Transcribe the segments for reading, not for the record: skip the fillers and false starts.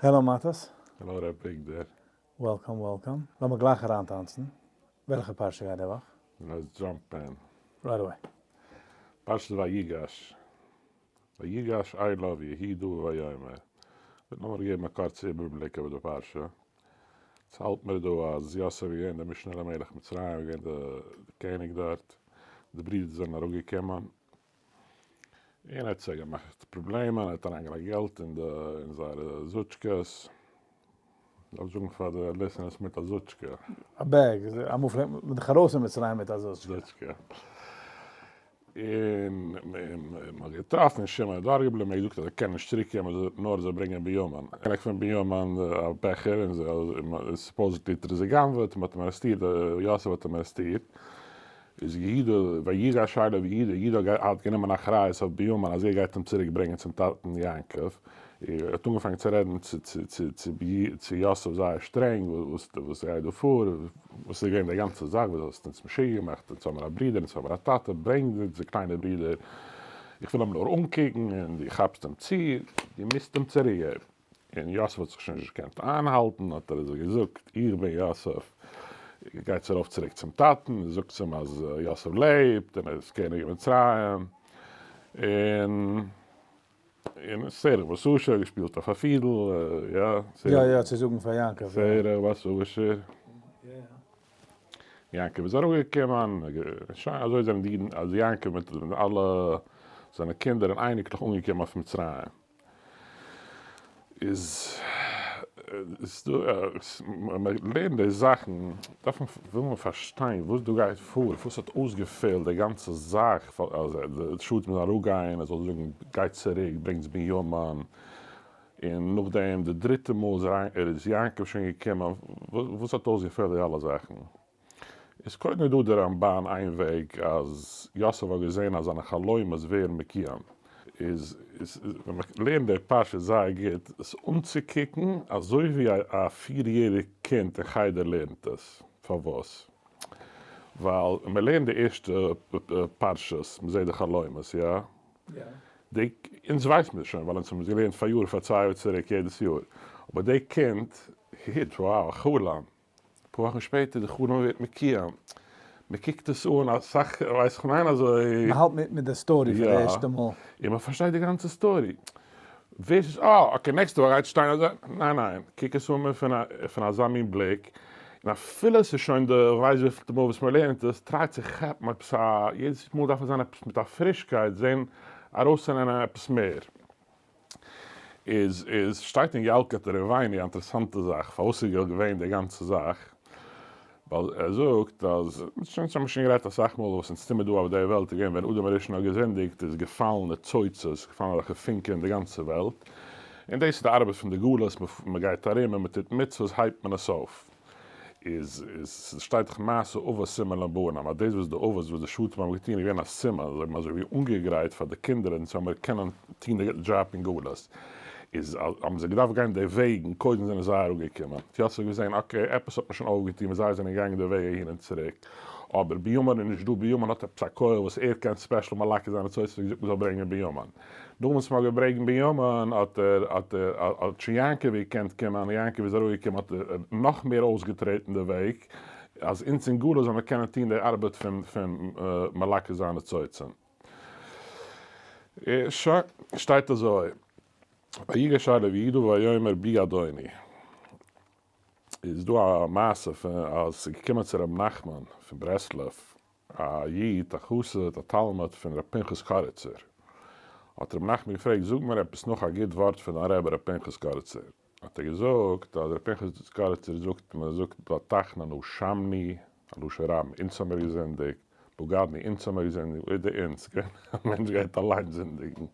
Hello מאטעס. Hello ר' אביגדור. Welcome welcome. לאמיר גלייך אריינטאנצן. וועלכע פרשה גייט די וואך? Let's jump in. Right away. פרשת ויגש. ויגש אליו יהודה ויאמר. וועט נאר געבן א קורצע איבערבליק איבער די פרשה. עס האלט מיר דא אז יוסף איז געווען דער משנה למלך מצרים, איז געווען די קעניג דארט, די ברידער זענען אראפגעקומען, און ער האט זיי געמאכט פראבלעמען, ער האט אריינגעלייגט געלט אין די אין זייערע זוטשקעס, דארף זאגן פאר די listeners מיט א זוטשקע. א bag, אמאל פלעגט מען דאך ארויס אין מצרים מיט א זוטשקע. זוטשקע. און מען האט געטראפן און שמעון איז דארט געבליבן, ער האט געזאגט אז ער קען נישט צוריק קומען נאר זיי ברענגען בנימין. חלק פון בנימין א בעכער און supposedly האט ער עס גע'גנב'עט, מען האט אים ארעסטירט, יוסף האט אים ארעסטירט. איז יהודה, ויגש אליו יהודה, יהודה האט גענומען אחריות אויף בנימין אז ער גייט אים צוריק ברענגען צום טאטן יעקב, ער האט אנגעפאנגען צו רעדן צו יוסף זייער שטרענג, וואס גייט דא פאר, וואס איז געווען די גאנצע זאך, וואס האסטו אונז משוגע געמאכט, אונז האמיר א ברודער, אונז האמיר א טאטע, ברענג אונזער קליינע ברודער, איך וויל אים נאר אנקוקן, און דו כאפסט אים צו, דו מוזט אים צוריק געבן. און יוסף האט זיך שוין נישט געקענט איינהאלטן, האט ער אזוי געזאגט, איך בין יוסף, גייטס ארויף צוריק צום טאטן און זאגטס אים אז יוסף לעבט און ער איז קעניג אין מצרים, און און שרח בת אשר האט געשפילט אויף א פידל, יא. יא יא, צו זאגן פאר יעקב. שרח בת אשר. יעקב איז אראפגעקומען, שוין אזוי זענען די אידן, אז יעקב מיט אלע זיינע קינדער און אייניקלעך אנגעקומען אויף מצרים. איז דא ווען מען לערנט די זאכן דארף מען וויל מען פארשטיין וואס דא גייט פאר, וואס האט אויסגעפעלט די גאנצע זאך אז די שבטים זאלן אראפגיין, ער זאל זאגן גייט צוריק ברענגטס בנימין, און נאכדעם די דריטע מאל איז יעקב שוין געקומען, וואס האט אויסגעפעלט די אלע זאכן? איז קודם איז דא די רמבן איין וועג אז יוסף האט געזען אז זיינע חלומות ווערן מקוים, איז ווען מען לערנט די פרשה זייער גוט עס אנצוקוקן אזוי ווי א פיר יעריג קינד אין חדר לערנט עס, פארוואס? ווייל מען לערנט די ערשטע פרשות מען זעט די חלומות יא? די אונז ווייסט מיר שוין ווייל אונז האבן עס געלערנט פאריאר פאר צוויי יאר צוריק יעדעס יאר, אבער די קינד הערט wow א חלום פאר וואכן שפעטער די חלום ווערט מקוים, מען קוקט עס אן אסאך ווייס איך מיין אזוי. מען האלט מיט מיט די story פאר די ערשטע מאל. יא, און מען פארשטייט די גאנצע story. ווער ס'איז אה okay נעקסטע וואך גייט שטיין אזוי, ניין ניין, קוק עס אן פון פון אזא מין בליק, און אפילו ס'איז שוין די כ'ווייס וויפילטע מאל וואס מען לערנט עס, try צו כאפן עפעס א, יעדעס מאל דארף עס זיין עפעס מיט א פרישקייט, זען ארויסצונעמען עפעס מער. איז איז שטייט אין ילקוט ראובני א אינטערעסאנטע זאך פארוואס איז געווען די גאנצע זאך, ווייל ער זאגט אז, שוין האבן שוין גערעדט אסאך מאל וואס אונז טומער דא אויף די וועלט איז געווען ווען אדם הראשון האט געזינדיגט איז געפאלן ניצוצות, געפאלן אזעלכע פונקען אין די גאנצע וועלט, און דאס איז די ארבעט פון די גלות, מען גייט ארום און מען טוט מצוות הייבט מען עס אויף. איז איז שטייט דאך מעשה אבות סימן לבנים אז דאס וואס די אבות וואס די שבטים האבן געטון איז געווען א סימן, זיי האבן אזוי ווי אנגעגרייט פאר די קינדער אונז זאל מיר קענען טון די דזשאב אין גלות, איז האבן זיי געדארפט גיין די וועגן, קודם זענען זיי אראפגעקומען, האט יוסף געזען okay עפעס האט מען שוין אויפגעטון ווען זיי זענען געגאנגען די וועג אהין און צוריק, אבער בנימין איז נישט דא, בנימין האט עפעס א כח וואס ער קען special מלקט זיין ניצוצות, האט געזאגט מען זאל ברענגען בנימין. נאכדעם וואס מ'האט געברענגט בנימין האט ער האט ער האט שוין יעקב געקענט קומען, און יעקב איז אראפגעקומען האט ער נאך מער אויסגעטרעטן די וועג, אז אונז אין גלות זאל מען קענען טון די ארבעט פון פון מלקט זיין ניצוצין. שוין, שטייט אזוי, ויגש אליו יהודה ויאמר בי אדוני. איז דא א מעשה פון אז ס'איז געקומען צו ר' נחמן פון ברסלב א איד א חסיד א תלמיד פון ר' פנחס קאריצער, האט ר' נחמן געפרעגט זאג מיר עפעס נאך א גוט ווארט פון דיין רבי ר' פנחס קאריצער, האט ער געזאגט אז ר' פנחס קאריצער זאגט מען זאגט ביי תחנון אשמנו א לשון רבים אונז האמיר געזינדיגט, בגדנו אונז האמיר געזינדיגט, ווער איז די אונז? א מענטש גייט אליין זינדיגן.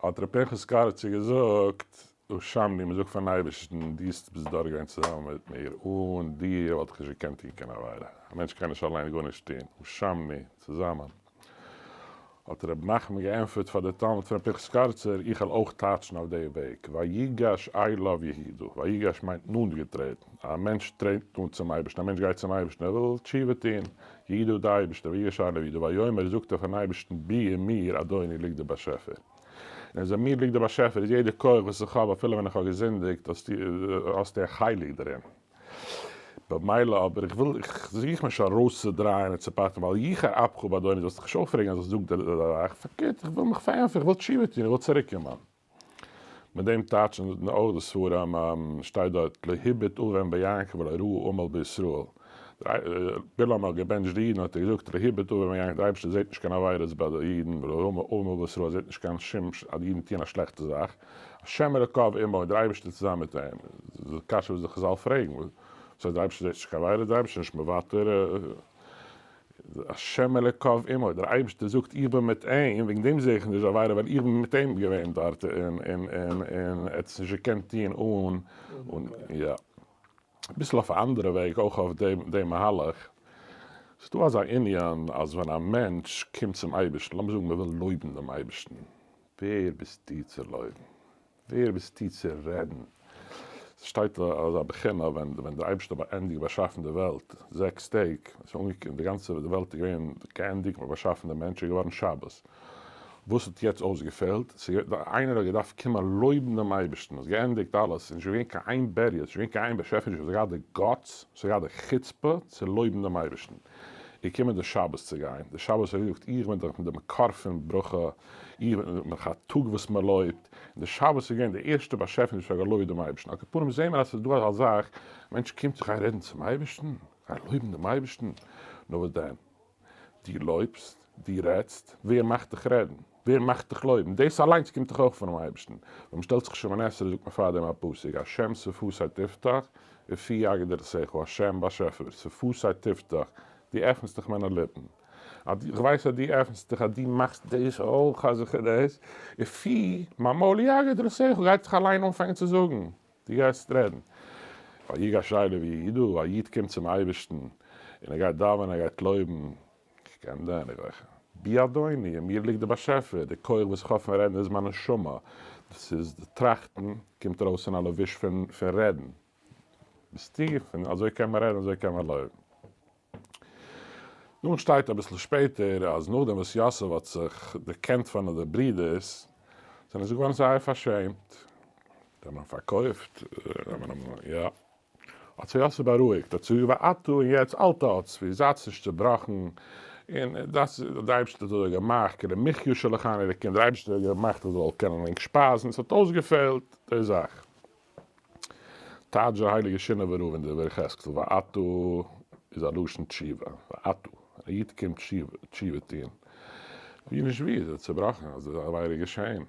האט ר' פנחס קאריצער געזאגט אשמנו, מען זאגט פארן אייבערשטן, דו ביסט דארט געווען צוזאמען מיט מיר, אן דיר וואלט איך נישט געקענט טון קיין עבירה, א מענטש קען נישט אליין גארנישט טון, אשמנו, צוזאמען. האט ר' נחמן געענטפערט פאר די תלמיד פון ר' פנחס קאריצער, איך וועל אויך טייטשן אויף די וועג, ויגש אליו יהודה, ויגש מיינט נאנט געטרעטן, א מענטש טרעט נאנט צום אייבערשטן, א מענטש גייט צום אייבערשטן, ער וויל תשובה טון, יהודה די אייבערשטער, ויגש אליו יהודה, ויאמר זאגט ער פארן אייבערשטן, בי אין מיר אדוני ליגט דער באשעפער. און אז אין מיר ליגט דער באשעפער איז יעדע כח וואס איך האב אפילו ווען איך האב געזינדיגט האסטו א חלק דערין. במילא אבער איך וויל איך זוך מיך נישט ארויסצודרייען און צו פטר'ן ווייל יחר אפך באדוני זאלסט דיך נישט אויפרעגן אז איך זאג דיר די זאך, פארקערט איך וויל מיך פארענטפערן איך וויל תשובה טון איך וויל צוריקקומען. מיט דעם טייטשן אויך די ספרים שטייט דארט לא הביט און ביעקב ולא ראה עמל בישראל. בלעם האט געבענטשט די אידן האט ער געזאגט לא הביט און ביעקב דער אייבערשטער זעט נישט קיין עבירות ביי די אידן ולא ראה עמל בישראל זעט נישט קיין שום אז די אידן טוען א שלעכטע זאך השם אלוקיו עמו דער אייבערשטער איז צוזאמען מיט אים. איז די קשיא וואס די חזל פרעגן וואס הייסט דער אייבערשטער זעט נישט קיין עבירות דער אייבערשטער איז נישט מוותר השם אלוקיו עמו, דער אייבערשטער זאגט איך בין מיט אים, וועגן דעם זע איך נישט די עבירה ווייל איך בין מיט אים געווען דארט און און און און ער האט עס נישט געקענט טון אן אן יא. אביסל אויף א אנדערע וועג אויך אויף דעם דעם מהלך, ס'איז דא אזא ענין אז ווען א מענטש קומט צום אייבערשטן, לאמיר זאגן מ'וויל לויבן דעם אייבערשטן, ווער ביסטו צו לויבן? ווער ביסטו צו רעדן? ס'שטייט אזא בחינה ווען ווען דער אייבערשטער האט ענדיג באשאפן די וועלט, זעקס טעג, עס איז אנגעקומען די גאנצע די וועלט איז געווען געענדיגט, מ'האט באשאפן דעם מענטש, איז געווארן שבת, וואס האט יעצט אויסגעפעלט? איינער האט געדארפט קומען לויבן דעם אייבערשטן, עס איז געענדיגט אלעס, עס איז נישט געווען קיין איין בריה, עס איז נישט געווען קיין איין באשעפעניש וואס האט געהאט די guts, וואס האט געהאט די חוצפה צו לויבן דעם אייבערשטן. איז געקומען די שבת צו גיין, די שבת האט געזאגט איך בין דאך די מקור פון ברכה, איך בין דאך א טאג וואס מען לויבט, און די שבת איז געווען די ערשטע באשעפעניש וואס האט געלויבט דעם אייבערשטן, על כל פנים זעהן מיר אז ס'איז דא אזא זאך, א מענטש קומט זיך גיין רעדן צום אייבערשטן, גיין לויבן דעם אייבערשטן, נו וואס דען? דו לויבסט, דו רעדסט, ווער מאכט דיך רעדן? ווער מאכט דיך לויבן? דאס אליינס קומט דאך אויך פונעם אייבערשטן. ווען מען שטעלט זיך שמונה עשרה זאגט מען פארדעם א פסוק, השם שפתי תפתח ופי יגדל תוכחה, השם באשעפער, שפתי תפתח, דו עפנסט דאך מיינע ליפן. איך ווייס אז דו עפנסט דיך, אז דו מאכסט דאס אויך, אז איך דאס, ופי, מיין מויל יגדל תוכחה גייט זיך אליין אנפאנגען צו זאגן. דו גייסט רעדן. ויגש אליו יהודה, א איד קומט צום אייבערשטן און ער גייט דאווענען, ער גייט לויבן, איך קען דען, איך ווייס, בי אדוני, אין מיר ליגט דער באשעפער, די כח וואס איך האב פון רעדן איז מיין נשמה, דאס איז די טראכטן קומט ארויס אין א לבוש פון רעדן, ביסטו, פון אזוי קען מען רעדן, אזוי קען מען לויבן. נאכדעם שטייט אביסל שפעטער אז נאכדעם וואס יוסף האט זיך דערקענט פון די ברידערס זענען זיי געווארן זייער פארשעמט, זיי האבן אים פארקויפט, זיי האבן אים, יא, האט זיי יוסף בארואיגט, האט זיי געזאגט ועתה און יעצט אל תעצבו, זייטס נישט צעבראכן, און דאס דער אייבערשטער האט אזוי געמאכט, כי למחיה שלחני אלקים, דער אייבערשטער האט געמאכט איך זאל קענען ענק שפייזן, עס האט אויסגעפעלט די זאך. טייטש דער הייליגער שינאווער רב אין דברי יחזקאל ועתה איז א לשון תשובה, ועתה, א איד קומט תשובה טוהן, ווי נישט ווי איז ער צובראכן אז די עבירה איז געשעהן,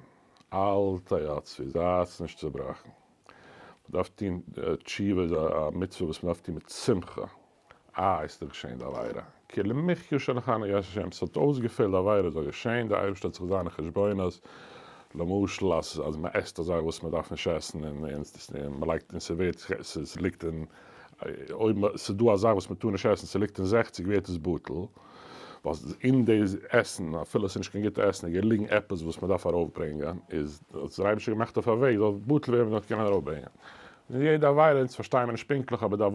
אל תעצבו, זייטס נישט צובראכן, מען דארף טוהן תשובה איז א מצוה וואס מען דארף טוהן מיט שמחה, אה, איז דאך געשען די עבירה, כי למחיה שלחני ה', ס'האט אויסגעפעלט די עבירה זאל געשען, די אייבערשטער האט זיך זיינע חשבונות, למשל אז אז מען עסט א זאך וואס מען דארף נישט עסן און און מען לייגט און ס'ווערט ס'ליגט אין אויב ס'איז דא א זאך וואס מען טאר נישט עסן ס'ליגט אין 60 ווערט עס בטל, ווייל אין די עסן אפילו ס'איז נישט קיין גוטע עסן איז געליגן עפעס וואס מען דארף ארויפברענגען, איז האט דער אייבערשטער געמאכט אויף א וועג זאל בטל ווערן מען זאל קענען ארויפברענגען. און יעדע עבירה, אונז פארשטייען מיר נישט פונקטליך אבער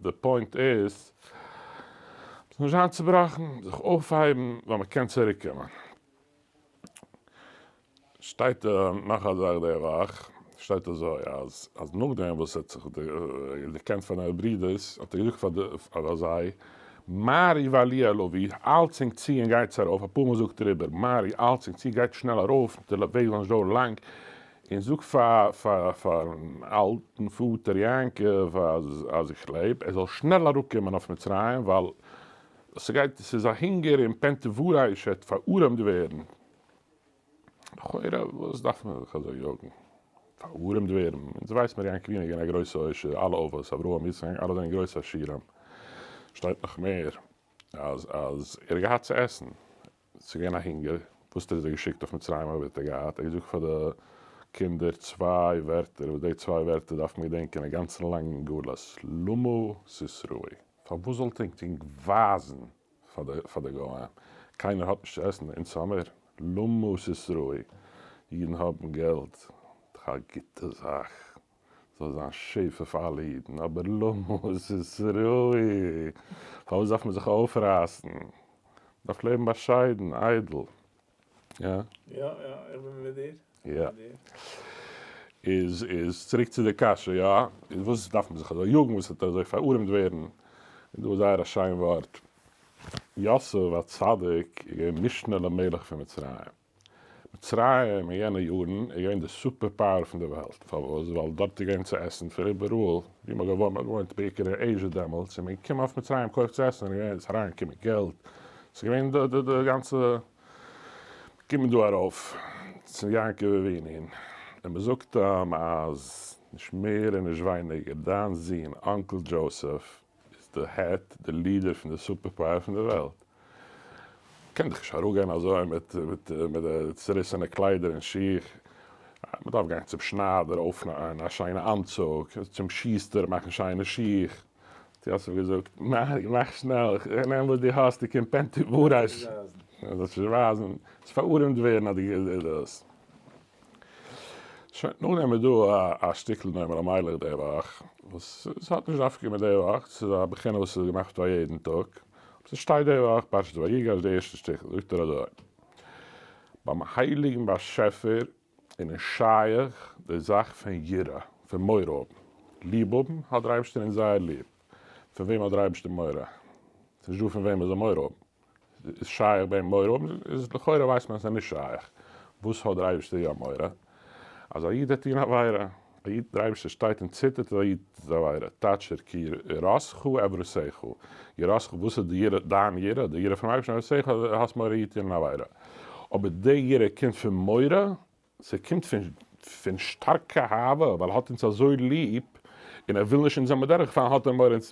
די point איז, מ'זאל נישט זיין צובראכן, זיך אויפהייבן ווייל מ'קען צוריק קומען. שטייט נאך א זאך די וואך, שטייט אזוי אז אז נאכדעם וואס ער האט זיך דערקענט פאר זיינע ברידערס האט ער געזאגט פאר די פאר זיי מהרו ועלו אל אבי, איילטס ענק צו און גייטס ארויף, אפאר מאל זאגט ער איבער מהרו איילטס ענק צו גייט שנעל ארויף, די וועג זאל נישט דויערן לאנג, און זאג פאר פאר פארן אלטן פאטער יעקב אז אז איך לעב, ער זאל שנעל אראפקומען אויף מצרים, ווייל ס'גייט ס'איז א הונגער און פן תורעש עט פארארעמט ווערן. לכאורה וואס דארף מען זיך אזוי יאגן? פארארעמט ווערן? אונז ווייס מיר יעקב אבינו איז געווען א גרויסע עושר, אלע אבות, אברהם, יצחק, אלע זענען גרויסע עשירים. שטייט נאך מער אז אז ער האט געהאט צו עסן, ס'איז געווען א הונגער, וואס האט ער זיי געשיקט אויף מצרים אויב האט ער געהאט? ער האט געזאגט פאר די קינדער צוויי ווערטער, וואס די צוויי ווערטער דארף מען געדענקען א גאנצן לאנגן גלות, למה תתראו, פארוואס זאלט ענק ענק ווייזן פאר די גוים, קיינער האט נישט צו עסן, אונז האמיר, למה תתראו, אידן האבן געלט, דאך א גוטע זאך, זאל זיין שפע פאר אלע אידן, אבער למה תתראו, פארוואס דארף מען זיך אויפרייסן? מען דארף לעבן באשיידן, איידל. יא? יא יא, איך בין מיט דיר. יא. איז איז צוריק צו די קשיא, יא? איז וואס דארף מען זיך אזוי יאגן, וואס וועט אזוי פארארעמט ווערן? און דא איז זייער א שיין ווארט. יוסף הצדיק איז געווען משנה למלך פון מצרים. מצרים אין יענע יארן איז געווען די super power פון די וועלט. פארוואס? ווייל דארט איז געווען צו עסן פון איבעראל ווי מען האט געוואוינט, מען האט געוואוינט בעיקר אין Asia דעמאלטס, און מען איז געקומען אויף מצרים קויפן צו עסן, און איז אריינגעקומען געלט, ס'איז געווען די די גאנצע קומט מען דא ארויף צו יעקב אבינו און מען זאגט אים אז נישט מער און נישט ווייניגער דיין זון uncle Joseph איז די head, די leader פון די super power פון די וועלט. קען דאך נישט אראפגיין אזוי מיט מיט די צוריסענע קליידער און שיך. מען דארף גיין צום שניידער אויפנייען א שיינע אנצוג, צום שוסטער מאכן שיינע שיך. האט יוסף געזאגט, מאך שנעל, נעם וואס דו האסט און קום פן תבורש. זאלסט נישט ווייזן, עס פארארעמט ווערן אז דו דאס. שוין, נאכדעם איז דא א שטיקל נועם אלימלך די וואך, וואס ס'האט נישט דווקא מיט די וואך, ס'איז א בחינה וואס איז געמאכט פאר יעדן טאג, אבער ס'שטייט די וואך, פרשת ויגש, די ערשטע שטיקל, זאגט ער אזוי, ביים הייליגן באשעפער איז נישט שייך די זאך פון יראה, פון מורא האבן, ליב האבן האט דער אייבערשטער אונז זייער ליב, פון וועם האט דער אייבערשטער מורא? ס'איז נישט דא פון וועם ער זאל מורא האבן. איז שייך ביי אים מורא האבן? איז לכאורה ווייסט מען אז ס'איז נישט שייך. וואס האט דער אייבערשטער יא מורא? אז א איד וועט טון עבירה. א איד, דער אייבערשטער שטייט און ציטערט אז א איד טוט עבירה. טייטש ער כי יראתך עברתך. יראתך, וואס איז די יראה? דיין יראה? די יראה פונעם אייבערשטן, עברתך, אז דו האסט מורא א איד טון אן עבירה. אבער די יראה קומט פון מורא ס'קומט פון שטארקע אהבה, ווייל ער האט אונז אזוי ליב, און ער וויל נישט אונז זאלן מיר דורכפאלן, האט ער מורא אונז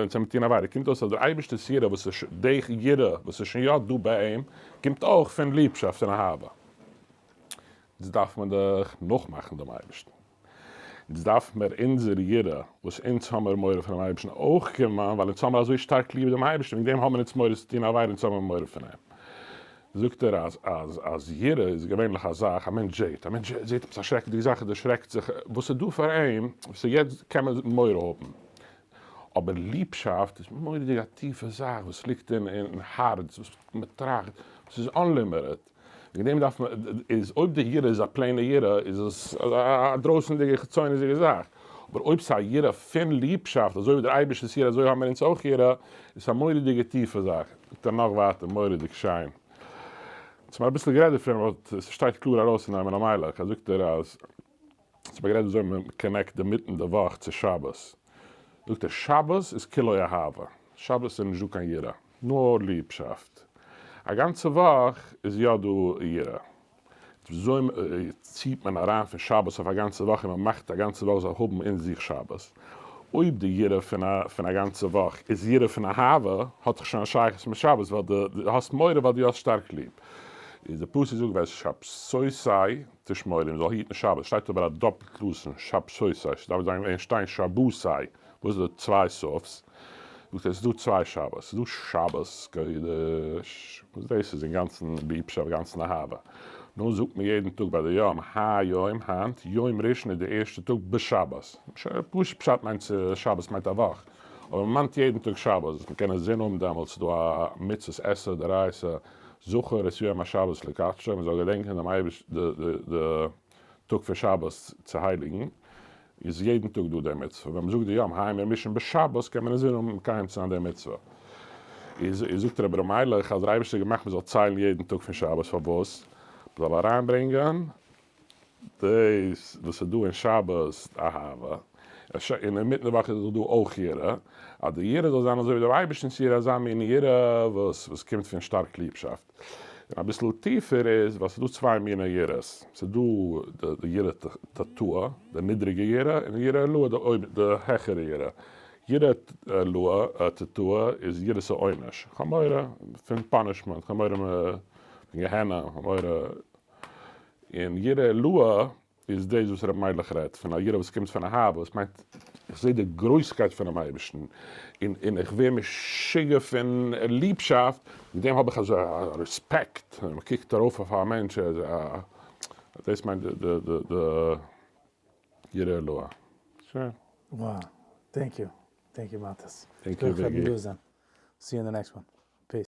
צו טון עבירה. קומט אויס אז דער אייבערשטער'ס יראה, וואס איז די יראה וואס איז שוין יא דא ביי אים, קומט אויך פון ליבשאפט און אהבה. אונז דארף מען דאך נאכמאכן דעם אייבערשטן. אונז דארף מיר אונזער יראה וואס אונז האמיר מורא פונעם אייבערשטן אויך קומען ווייל אונז האמיר אזוי שטארק ליב דעם אייבערשטן וועגן דעם האמיר אונז מורא צו טון עבירה אונז האמיר מורא פון אים. זאגט ער אז אז אז יראה איז געווענליך א זאך א מענטש זעט א מענטש זעט עפעס א שרעקעדיגע זאך ער דערשרעקט זיך וואס איז דא פאר אים סאו יעצט קען מען מורא האבן אבער ליבשאפט איז מורא'דיג א טיפע זאך וואס ליגט אין אין הארץ וואס מען טראכט וואס איז unlimited. וועגן דעם דארף מען, איז אויב די יראה איז א plain ע יראה איז עס א דרויסענדיגע חיצונית'דיגע זאך, אבער אויב ס'איז א יראה פון ליבשאפט אזוי ווי דער אייבערשטער'ס יראה אזוי האבן מיר אונז אויך יראה, איז עס א מורא'דיגע טיפע זאך. זאגט ער נאך ווייטער מורא'דיג שיין. אונז האבן אביסל גערעדט דערפון אבער ס'שטייט קלאר ארויס אין נועם אלימלך, זאגט ער אז אונז האבן גערעדט וויאזוי מען connect די מיטן די וואך צו שבת, זאגט ער שבת איז כולו אהבה, שבת איז נישט דא קיין יראה, נאר ליבשאפט, א גאנצע וואך איז יא דא יראה, וויאזוי ציט מען אריין פון שבת אויף א גאנצע וואך און מען מאכט א גאנצע וואך זאל האבן אין זיך שבת, אויב די יראה פון א גאנצע וואך איז יראה פון אהבה, האט דאך שוין א שייכות מיט שבת, ווייל דו האסט מורא ווייל דו האסט שטארק ליב, איז די פסוק זאגט ואת שבתותי תשמורו, מ'זאל היטן שבת, שטייט אבער א דאפלט לשון, שבתותי, ס'דארף זיין און שטיין שבתי, וואס איז די צוויי תו'ס? זאגט ער, ס'איז דא צוויי שבת, ס'איז דא שבת קודש, וואס דאס איז אינגאנצן ליבשאפט, גאנצן אהבה, נו זאגט מען יעדן טאג ביי די יום, היום, היינט, יום ראשון איז די ערשטע טאג בשבת, פשוט פשט מיינט שבת מיינט א וואך, אבער מ'מיינט יעדן טאג שבת, וואס מ'קען אינזין האבן דעמאלטס, ס'איז דא א מצות עשה דאורייתא, זכור את יום השבת לקדשו, מען זאל געדענקען דעם אייבערשטן די טאג פון שבת צו הייליגן, איז יעדן טאג דא די מצוה, ווען מען זאגט די יום היום יום ראשון בשבת קען מען אינזין האבן מקיים צו זיין די מצוה, איז זאגט רבי ר' מיילעך אז דער אייבערשטער האט געמאכט מען זאל ציילן יעדן טאג פון שבת, פארוואס? מען זאל אריינברענגען דאס וואס איז דא אין שבת אהבה, און אינמיטן די וואך איז דאך דא אויך יראה, אז די יראה זאל זיין אזוי ווי דעם אייבערשטנ'ס יראה, אזא מין יראה וואס וואס קומט פון שטארק ליבשאפט. און אביסל טיפער איז, ווייל ס'איז דא צוויי מיני יראות, ס'איז דא די יראה תתאה, די נידריגע יראה, און די יראה עילאה, די העכערע יראה. יראה עילאה, תתאה, איז יראת העונש, כ'האב מורא פון punishment, כ'האב מורא פון גיהנום, כ'האב מורא און יראה עילאה איז דאס וואס ר' מיילעך רעדט פון, א יראה וואס קומט פון אהבה, וואס מיינט איך זע די גרויסקייט פונעם אייבערשטן און און איך ווער משוגע פון ליבשאפט, מיט דעם האב איך אזוי א רעספעקט, מען קוקט ארויף אויף א מענטש, דאס מיינט די די יראה עילאה. שוין. Wow, thank you, thank you מאטעס. Thank you שכוח פארן דא זיין. See you in the next one.